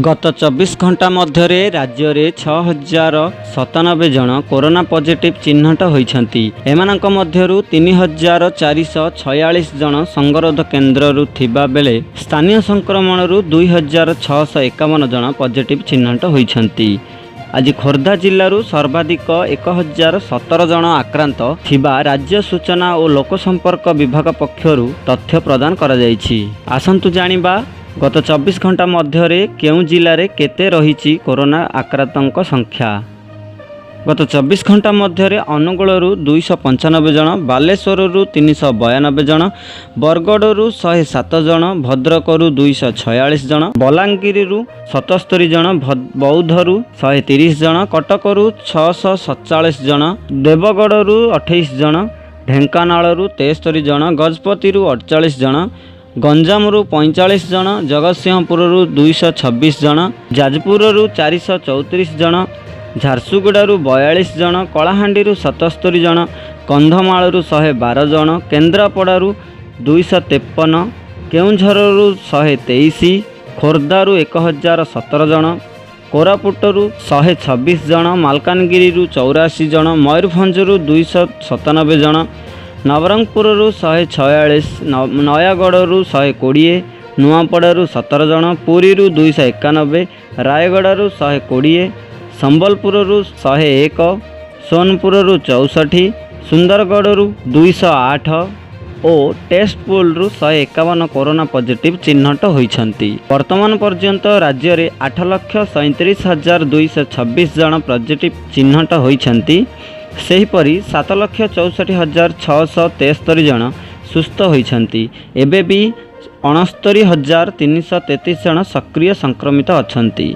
ଗତ 24 ଘଣ୍ଟା ମଧ୍ୟରେ ରାଜ୍ୟରେ 6097 ଜଣ କରୋନା ପଜିଟିଭ୍ ଚିହ୍ନଟ ହୋଇଛନ୍ତି। ଏମାନଙ୍କ ମଧ୍ୟରୁ 3446 ଜଣ ସଙ୍ଗରୋଧ କେନ୍ଦ୍ରରୁ ଥିବା ବେଳେ ସ୍ଥାନୀୟ ସଂକ୍ରମଣରୁ 2651 ଜଣ ପଜିଟିଭ୍ ଚିହ୍ନଟ ହୋଇଛନ୍ତି। ଆଜି ଖୋର୍ଦ୍ଧା ଜିଲ୍ଲାରୁ ସର୍ବାଧିକ 1017 ଜଣ ଆକ୍ରାନ୍ତ ଥିବା ରାଜ୍ୟ ସୂଚନା ଓ ଲୋକସମ୍ପର୍କ ବିଭାଗ ପକ୍ଷରୁ ତଥ୍ୟ ପ୍ରଦାନ କରାଯାଇଛି। ଆସନ୍ତୁ ଜାଣିବା, ଗତ 24 ଘଣ୍ଟା ମଧ୍ୟରେ କେଉଁ ଜିଲ୍ଲାରେ କେତେ ରହିଛି କରୋନା ଆକ୍ରାନ୍ତଙ୍କ ସଂଖ୍ୟା। ଗତ 24 ଘଣ୍ଟା ମଧ୍ୟରେ ଅନୁଗୁଳରୁ 295 ଜଣ, ବାଲେଶ୍ୱରରୁ 392 ଜଣ, ବରଗଡ଼ରୁ 107 ଜଣ, ଭଦ୍ରକରୁ 246 ଜଣ, ବଲାଙ୍ଗୀରରୁ 77 ଜଣ, ବୌଦ୍ଧରୁ 130 ଜଣ, କଟକରୁ 647 ଜଣ, ଦେବଗଡ଼ରୁ 28 ଜଣ, ଢେଙ୍କାନାଳରୁ 73 ଜଣ, ଗଜପତିରୁ 48 ଜଣ, ଗଞ୍ଜାମରୁ 45 ଜଣ, ଜଗତସିଂହପୁରରୁ 226 ଜଣ, ଯାଜପୁରରୁ 434 ଜଣ, ଝାରସୁଗୁଡ଼ାରୁ 42 ଜଣ, କଳାହାଣ୍ଡିରୁ 77 ଜଣ, କନ୍ଧମାଳରୁ 112 ଜଣ, କେନ୍ଦ୍ରାପଡ଼ାରୁ 253, କେଉଁଝରରୁ 123, ଖୋର୍ଦ୍ଧାରୁ 1017 ଜଣ, କୋରାପୁଟରୁ 126 ଜଣ, ମାଲକାନଗିରିରୁ 84 ଜଣ, ମୟୂରଭଞ୍ଜରୁ 297 ଜଣ, ନବରଙ୍ଗପୁରରୁ 146, ନୟାଗଡ଼ରୁ 120, ନୂଆପଡ଼ାରୁ 17 ଜଣ, ପୁରୀରୁ 291, ରାୟଗଡ଼ାରୁ 120, ସମ୍ବଲପୁରରୁ 101, ସୋନପୁରରୁ 64, ସୁନ୍ଦରଗଡ଼ରୁ 208 ଓ ଟେଷ୍ଟପୁଲରୁ 151 କରୋନା ପଜିଟିଭ୍ ଚିହ୍ନଟ ହୋଇଛନ୍ତି। ବର୍ତ୍ତମାନ ପର୍ଯ୍ୟନ୍ତ ରାଜ୍ୟରେ 8,37,226 ଜଣ ପଜିଟିଭ୍ ଚିହ୍ନଟ ହୋଇଛନ୍ତି। ସେହିପରି 7,64,673 ଜଣ ସୁସ୍ଥ ହୋଇଛନ୍ତି। ଏବେ ବି 69,333 ଜଣ ସକ୍ରିୟ ସଂକ୍ରମିତ ଅଛନ୍ତି।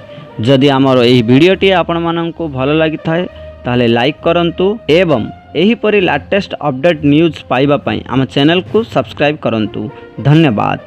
ଯଦି ଆମର ଏହି ଭିଡ଼ିଓଟି ଆପଣମାନଙ୍କୁ ଭଲ ଲାଗିଥାଏ, ତାହେଲେ ଲାଇକ୍ କରନ୍ତୁ ଏବଂ ଏହିପରି ଲାଟେଷ୍ଟ ଅପଡ଼େଟ୍ ନ୍ୟୁଜ୍ ପାଇବା ପାଇଁ ଆମ ଚ୍ୟାନେଲକୁ ସବସ୍କ୍ରାଇବ୍ କରନ୍ତୁ। ଧନ୍ୟବାଦ।